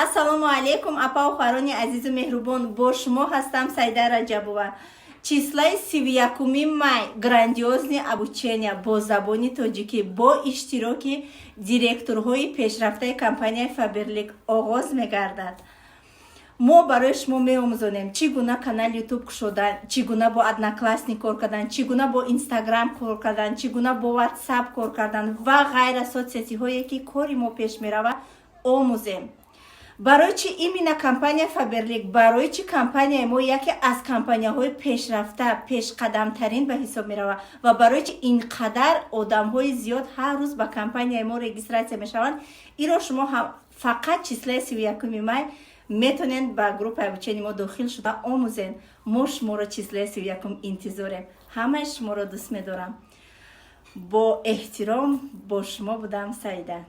Ассалому алайкум, апаву хоҳарони азизу меҳрубон! Бо шумо ҳастам Саида Раҷабова. Числаи 31-уми май грандиозный обучение бо забони тоҷикӣ бо иштироки директорҳои пешрафтаи компанияи Фаберлик оғоз мегардад. Мо барои шумо меомӯзонем, чӣ гуна канал Ютуб кушодан, чӣ гуна бо Одноклассник кор кардан, чӣ гуна бо Инстаграм кор кардан, чӣ гуна бо Ватсап кор кардан ва ғайра, соцсетиҳое, ки кори мо пеш меравад, омӯзем. Барои чӣ именно компания Фаберлик? Барои чӣ компанияи мо яке аз компанияҳои пешрафта, пешқадамтарин ба ҳисоб меравад ва барои чӣ ин қадар одамҳои зиёд ҳар рӯз ба компанияи мо регистрация мешаванд? Иро шумо фақат числаи 31-уми май метонед ба группаи обучения мо дохил шуда омӯзед. Мо шуморо числаи 31-ум интизорем. Ҳамаи шуморо дӯст медорам. Бо эҳтиром бо шумо будам Саида.